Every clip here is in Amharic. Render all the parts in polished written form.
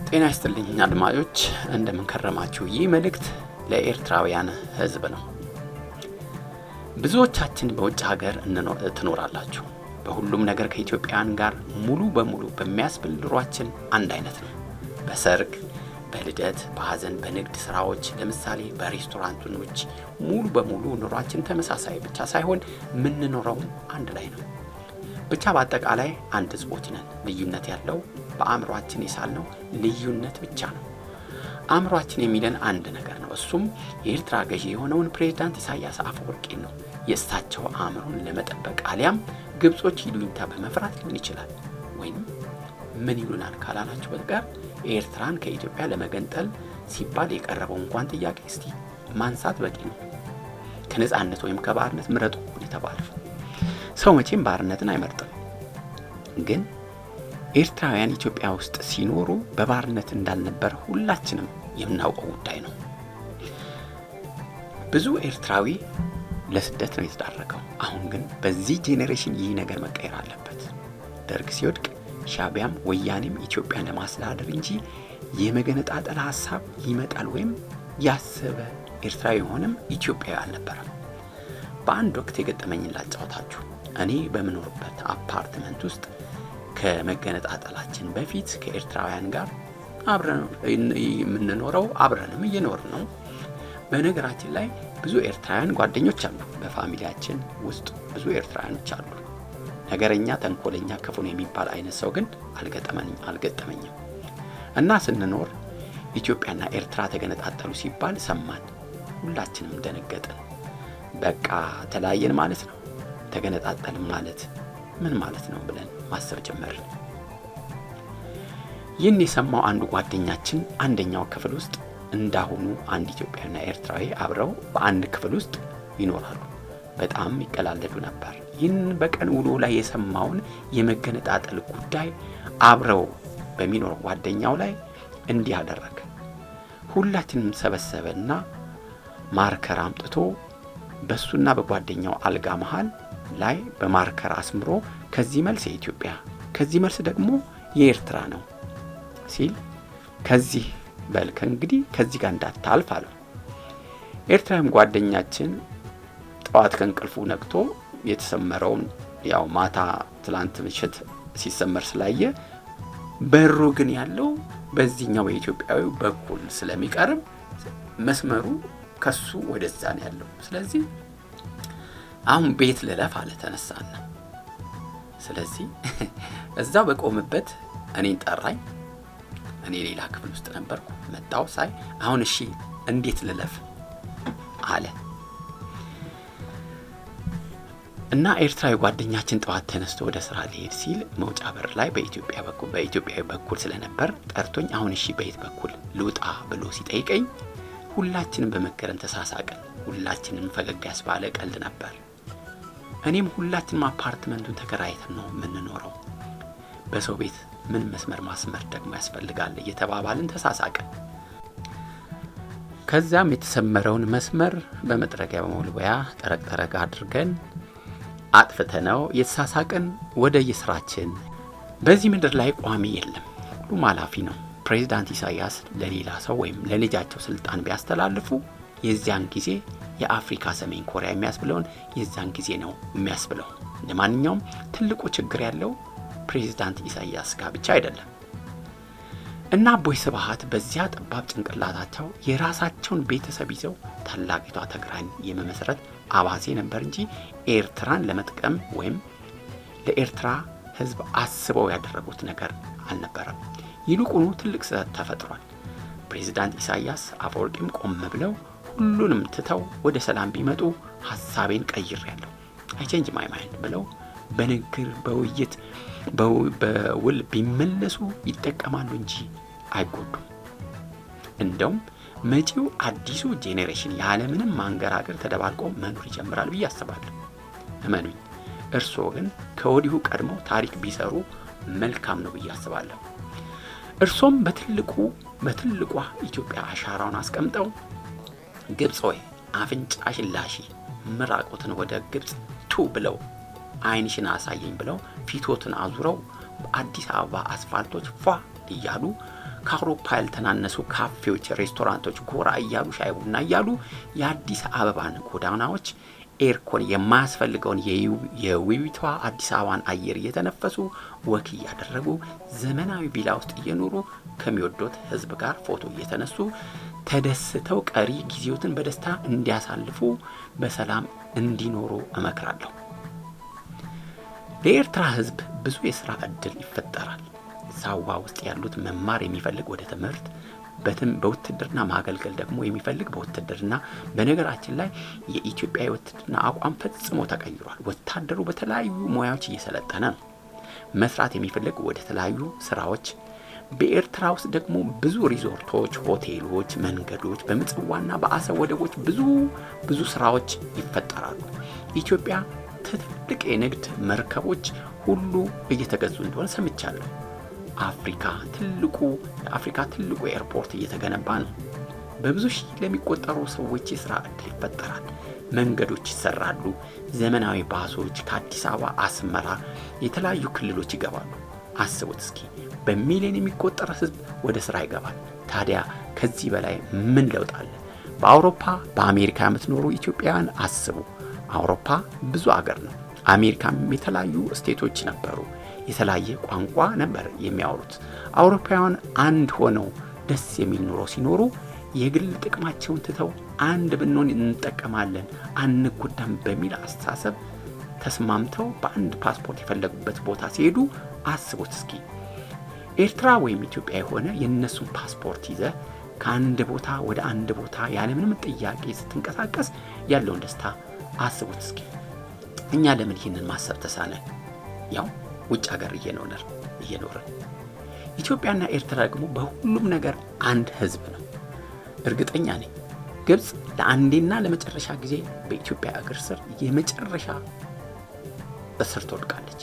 ጤና ይስጥልኝ አድማጮች፣ እንደምን ከረማችሁ? ይህ መልእክት ለኤርትራውያን ሕዝብ ነው። ብዙዎቻችን በውጭ ሀገር ትኖራላችሁ። በሁሉም ነገር ከኢትዮጵያውያን ጋር ሙሉ በሙሉ በሚያስብል ኑሯችን አንድ አይነት ነው። በሰርግ፣ በልደት፣ በሀዘን፣ በንግድ ስራዎች፣ ለምሳሌ በሬስቶራንቶች ሙሉ በሙሉ ኑሯችን ተመሳሳይ ብቻ ሳይሆን የምንኖረውም አንድ ላይ ነው። ብቻ በአጠቃላይ አንድ ህዝቦች ነን። ልዩነት ያለው በአእምሯችን የሳልነው ልዩነት ብቻ ነው። አእምሯችን የሚለን አንድ ነገር ነው። እሱም የኤርትራ ገዢ የሆነውን ፕሬዝዳንት ኢሳያስ አፈወርቂን ነው። የእሳቸው አእምሮን ለመጠበቅ አሊያም ግብጾች ይሉኝታ በመፍራት ሊሆን ይችላል። ወይም ምን ይሉናል ካላላችሁ በቀር ኤርትራን ከኢትዮጵያ ለመገንጠል ሲባል የቀረበው እንኳን ጥያቄ እስቲ ማንሳት በቂ ነው። ከነጻነት ወይም ከባርነት ምረጡ የተባለው ሰው መቼም ባርነትን አይመርጥም። ግን ኤርትራውያን ኢትዮጵያ ውስጥ ሲኖሩ በባርነት እንዳልነበር ሁላችንም የምናውቀው ጉዳይ ነው። ብዙ ኤርትራዊ ለስደት ነው የተዳረገው። አሁን ግን በዚህ generation ይህ ነገር መቀየር አለበት። ደርግ ሲወድቅ ሻቢያም ወያኔም ኢትዮጵያን ለማስተዳደር እንጂ የመገነጣጠል ሀሳብ ይመጣል ወይም ያሰበ ኤርትራዊ የሆነም ኢትዮጵያዊ አልነበረም። በአንድ ወቅት የገጠመኝን ላጫውታችሁ። እኔ በምኖርበት አፓርትመንት ውስጥ ከመገነጣጠላችን በፊት ከኤርትራውያን ጋር አብረን የምንኖረው፣ አብረንም እየኖርን ነው። በነገራችን ላይ ብዙ ኤርትራውያን ጓደኞች አሉ። በ family ያችን ውስጥ ብዙ ኤርትራውያኖች አሉ። ነገረኛ፣ ተንኮለኛ፣ ክፉ ነው የሚባል አይነት ሰው ግን አልገጠመኝም። እና ስንኖር ኢትዮጵያና ኤርትራ ተገነጣጠሉ ሲባል ሰማን። ሁላችንም ደነገጥን። በቃ ተለያየን ማለት ነው፣ ተገነጣጠልን ማለት ምን ማለት ነው ብለን ማሰብ ጀመርን። ይህን የሰማው አንዱ ጓደኛችን አንደኛው ክፍል ውስጥ እንዳሁኑ አንድ ኢትዮጵያዊና ኤርትራዊ አብረው በአንድ ክፍል ውስጥ ይኖራሉ። በጣም ይቀላለዱ ነበር። ይህን በቀን ውሎ ላይ የሰማውን የመገነጣጠል ጉዳይ አብረው በሚኖረው ጓደኛው ላይ እንዲህ አደረገ። ሁላችንም ሰበሰበና marker አምጥቶ በሱና በጓደኛው አልጋ መሃል ላይ በ marker አስምሮ ከዚህ መልስ የኢትዮጵያ፣ ከዚህ መልስ ደግሞ የኤርትራ ነው ሲል፣ ከዚህ በል ከእንግዲህ ከዚህ ጋር እንዳታልፍ አለው። ኤርትራዊም ጓደኛችን ጠዋት ከእንቅልፉ ነቅቶ የተሰመረውን ያው ማታ ትላንት ምሽት ሲሰመር ስላየ፣ በሩ ግን ያለው በዚህኛው በኢትዮጵያዊ በኩል ስለሚቀርብ መስመሩ ከሱ ወደዛ ነው ያለው። ስለዚህ አሁን ቤት ልለፍ አለ ተነሳና። ስለዚህ እዛው በቆምበት እኔን ጠራኝ። እኔ ሌላ ክፍል ውስጥ ነበርኩ። መጣው ሳይ አሁን እሺ እንዴት ልለፍ አለ። እና ኤርትራዊ ጓደኛችን ጠዋት ተነስቶ ወደ ስራ ሊሄድ ሲል መውጫ በር ላይ በኢትዮጵያ በኩል በኢትዮጵያዊ በኩል ስለነበር ጠርቶኝ አሁን እሺ በየት በኩል ልውጣ ብሎ ሲጠይቀኝ ሁላችንም በመገረም ተሳሳቅን። ሁላችንም ፈገግ ያስባለ ቀልድ ነበር። እኔም ሁላችንም አፓርትመንቱን ተከራይተን ነው የምንኖረው፣ በሰው ቤት ምን መስመር ማስመር ደግሞ ያስፈልጋል እየተባባልን ተሳሳቅን። ከዚያም የተሰመረውን መስመር በመጥረጊያ በመወልወያ ጠረግ ጠረግ አድርገን አጥፍተነው የተሳሳቅን ወደ የስራችን። በዚህ ምድር ላይ ቋሚ የለም፣ ሁሉም ኃላፊ ነው። ፕሬዚዳንት ኢሳያስ ለሌላ ሰው ወይም ለልጃቸው ስልጣን ቢያስተላልፉ የዚያን ጊዜ የአፍሪካ ሰሜን ኮሪያ የሚያስብለውን የዚያን ጊዜ ነው የሚያስብለው። ለማንኛውም ትልቁ ችግር ያለው ፕሬዚዳንት ኢሳያስ ጋር ብቻ አይደለም። እና አቦይ ስብሃት በዚያ ጠባብ ጭንቅላታቸው የራሳቸውን ቤተሰብ ይዘው ታላቂቷ ትግራይን የመመስረት አባዜ ነበር እንጂ ኤርትራን ለመጥቀም ወይም ለኤርትራ ሕዝብ አስበው ያደረጉት ነገር አልነበረም። ይልቁኑ ትልቅ ስህተት ተፈጥሯል። ፕሬዚዳንት ኢሳያስ አፈወርቂም ቆም ብለው ሁሉንም ትተው ወደ ሰላም ቢመጡ ሀሳቤን ቀይሬያለሁ፣ I change my mind ብለው በንግግር፣ በውይይት፣ በውል ቢመለሱ ይጠቀማሉ እንጂ አይጎዱም። እንደውም መጪው አዲሱ generation ያለምንም ማንገራገር ተደባልቆ መኖር ይጀምራል ብዬ አስባለሁ። እመኑኝ። እርስዎ ግን ከወዲሁ ቀድመው ታሪክ ቢሰሩ መልካም ነው ብዬ አስባለሁ። እርሶም በትልቁ በትልቋ ኢትዮጵያ አሻራውን አስቀምጠው ግብፅ ሆይ አፍንጫሽን ላሺ፣ ምራቆትን ወደ ግብፅ ቱ ብለው፣ ዓይንሽን አሳየኝ ብለው ፊቶትን አዙረው በአዲስ አበባ አስፋልቶች ፏ እያሉ ከአውሮፓ ያልተናነሱ ካፌዎች፣ ሬስቶራንቶች ጎራ እያሉ ሻይ ቡና እያሉ የአዲስ አበባን ጎዳናዎች aircon የማያስፈልገውን የውቢቷ አዲስ አበባን አየር እየተነፈሱ walk እያደረጉ ዘመናዊ ቪላ ውስጥ እየኖሩ ከሚወዱት ሕዝብ ጋር ፎቶ እየተነሱ ተደስተው ቀሪ ጊዜዎትን በደስታ እንዲያሳልፉ በሰላም እንዲኖሩ እመክራለሁ። ለኤርትራ ሕዝብ ብዙ የስራ እድል ይፈጠራል። ሳዋ ውስጥ ያሉት መማር የሚፈልግ ወደ ትምህርት፣ በውትድርና ማገልገል ደግሞ የሚፈልግ በውትድርና። በነገራችን ላይ የኢትዮጵያ የውትድርና አቋም ፈጽሞ ተቀይሯል። ወታደሩ በተለያዩ ሙያዎች እየሰለጠነ ነው። መስራት የሚፈልግ ወደ ተለያዩ ስራዎች። በኤርትራ ውስጥ ደግሞ ብዙ ሪዞርቶች፣ ሆቴሎች፣ መንገዶች፣ በምጽዋና በአሰብ ወደቦች ብዙ ብዙ ስራዎች ይፈጠራሉ። ኢትዮጵያ ትልቅ የንግድ መርከቦች ሁሉ እየተገዙ እንደሆነ ሰምቻለሁ። አፍሪካ ትልቁ የአፍሪካ ትልቁ ኤርፖርት እየተገነባ ነው። በብዙ ሺህ ለሚቆጠሩ ሰዎች የስራ እድል ይፈጠራል። መንገዶች ይሰራሉ። ዘመናዊ ባሶች ከአዲስ አበባ አስመራ፣ የተለያዩ ክልሎች ይገባሉ። አስቡት እስኪ በሚሊዮን የሚቆጠር ህዝብ ወደ ስራ ይገባል። ታዲያ ከዚህ በላይ ምን ለውጥ አለ? በአውሮፓ በአሜሪካ የምትኖሩ ኢትዮጵያውያን አስቡ። አውሮፓ ብዙ አገር ነው። አሜሪካም የተለያዩ state ኦች ነበሩ። የተለያየ ቋንቋ ነበር የሚያወሩት። አውሮፓውያን አንድ ሆነው ደስ የሚል ኑሮ ሲኖሩ የግል ጥቅማቸውን ትተው አንድ ብንሆን እንጠቀማለን፣ አንጎዳም በሚል አስተሳሰብ ተስማምተው በአንድ ፓስፖርት የፈለጉበት ቦታ ሲሄዱ አስቡት እስኪ። ኤርትራ ወይም ኢትዮጵያ የሆነ የእነሱን ፓስፖርት ይዘ ከአንድ ቦታ ወደ አንድ ቦታ ያለምንም ጥያቄ ስትንቀሳቀስ ያለውን ደስታ አስቡት እስኪ። እኛ ለምን ይህንን ማሰብ ተሳነን? ያው ውጭ ሀገር እየኖርን። ኢትዮጵያና ኤርትራ ደግሞ በሁሉም ነገር አንድ ህዝብ ነው። እርግጠኛ ነኝ ግብፅ ለአንዴና ለመጨረሻ ጊዜ በኢትዮጵያ እግር ስር የመጨረሻ እስር ትወድቃለች።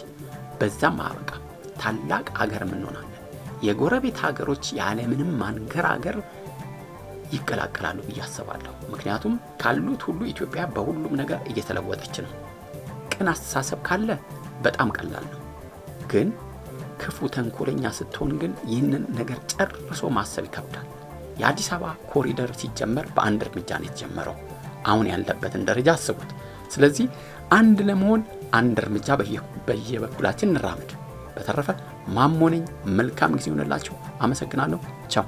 በዛም አበቃ ታላቅ አገር እንሆናለን። የጎረቤት ሀገሮች ያለምንም ማንገራገር ይቀላቀላሉ ብዬ አስባለሁ። ምክንያቱም ካሉት ሁሉ ኢትዮጵያ በሁሉም ነገር እየተለወጠች ነው። ቅን አስተሳሰብ ካለ በጣም ቀላል ነው። ግን ክፉ ተንኮለኛ ስትሆን ግን ይህንን ነገር ጨርሶ ማሰብ ይከብዳል። የአዲስ አበባ ኮሪደር ሲጀመር በአንድ እርምጃ ነው የተጀመረው። አሁን ያለበትን ደረጃ አስቡት። ስለዚህ አንድ ለመሆን አንድ እርምጃ በየበኩላችን እንራመድ። በተረፈ ማሞ ነኝ። መልካም ጊዜ ይሆንላችሁ። አመሰግናለሁ። ቻው።